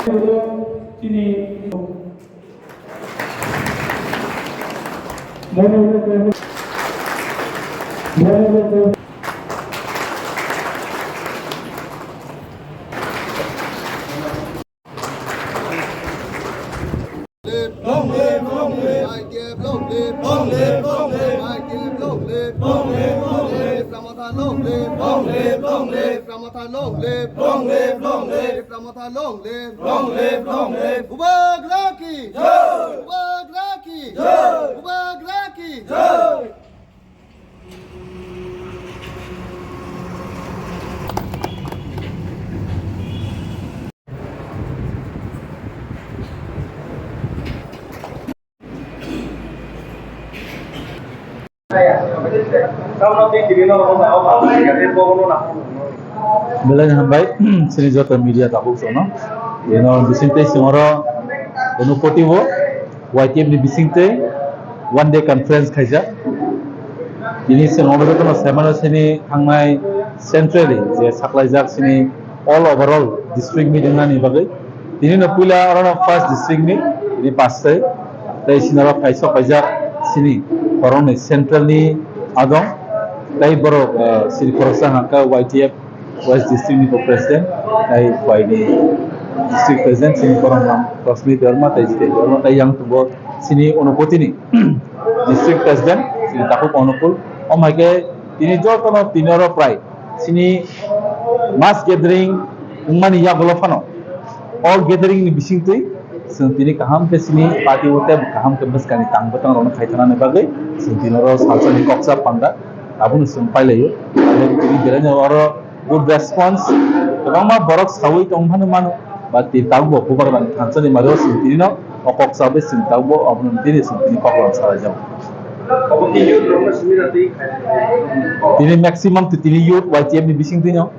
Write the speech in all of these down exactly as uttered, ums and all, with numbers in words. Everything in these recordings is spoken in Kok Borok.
Chini Long live, long live. I T F long live. Long live, long live. I T F long live. Long live, long live. Tipra Motha long live. Long live, long live. Tipra Motha long live. Long live, long live. Tipra Motha long live. Long live, long live. Bubagra ki jai. Bubagra ki jai. Bubagra ki jai. Belai hambai, chini joto media tabuk sono. Ino bising tei singoro, unu poti bo, Y T F ni bising tei one day conference khaijak. Bini singoro jotono semano sini thangnai centrally je saklaijak sini all overall district meeting nani bagwi. Tini no puila orono first district ni, tini pastai, tei sinaro phai sok paijak sini, koroknwi central ni agong, tei borok, eh, sini khoroksa hwnka Y T F West District ni bo President, tei Khowai ni District President, sini borok nang Rosmi Debbarma tei Jiten Debbarma, tei yang tongo sini Unakoti ni District President, sini Takhuk Onukul. Om hai khe tini jotono tini oro prai sini mass gathering wngmani yagulo phano o gathering ni bisingtwi chwng tini kaham khe sini party o tei kaham khe bwskangni tang bwtang rokno khai thangna bagwi chwng tini oro salsani koksa panda abono chwng pailaio. Tini belai no oro good response, kwbangma borok saui tong phano mano, ba tini tabukbo bubagra thansani mario chwng tini no o kok chabai chwng tabukbo abono tini chwng tini kok rok salai jago. Obo ki youth rokno simi na twi khai. Tini maximum to tini youth Y T F ni bising twi no.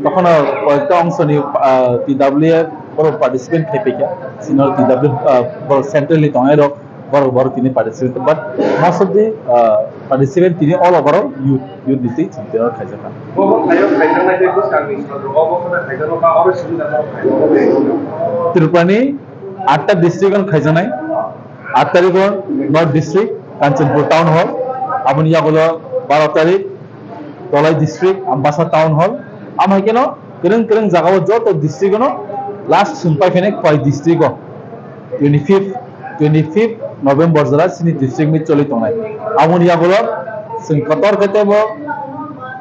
Tokhono koyekta ongsoni, ah, T W F borok participate khai paikha. Sino T W F, ah, borok centrally tongnai rok, borok, borok tini participate. But most of the, ah, participant tini all overall youth, youth ni twi chwng tini khaijak kha. Obo khaijak, khaijaknai tei bwskangni salo obo khana khaijakno ba oro simi na borok khaijak. Tripura ni atta district o khaijaknai. Aat tarikh o North District, Kanchanpur Town Hall, aboni yagulo baro tarik, Dholai District, Ambassa Town Hall, amo hai kheno kwrwng kwrwng jagao joto district o no last chwng pai phainai Khowai District o twenty fifth, twenty fifth November jora chini district meet choli tongnai. Aboni yagulo chwng kotor khe teibo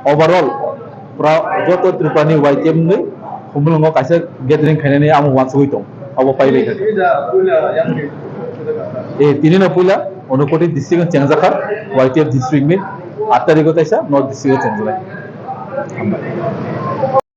overall Pra-, joto Tripura ni Y T F wngwi Khumulwngo kaisa gathering khainani amo uansugwi tong, abo paibai kha. Eh, tini no puila Unakoti district o chengjakha, Y T F district meet, aat tarikh o taisa North district o chengjaknai. Hambai.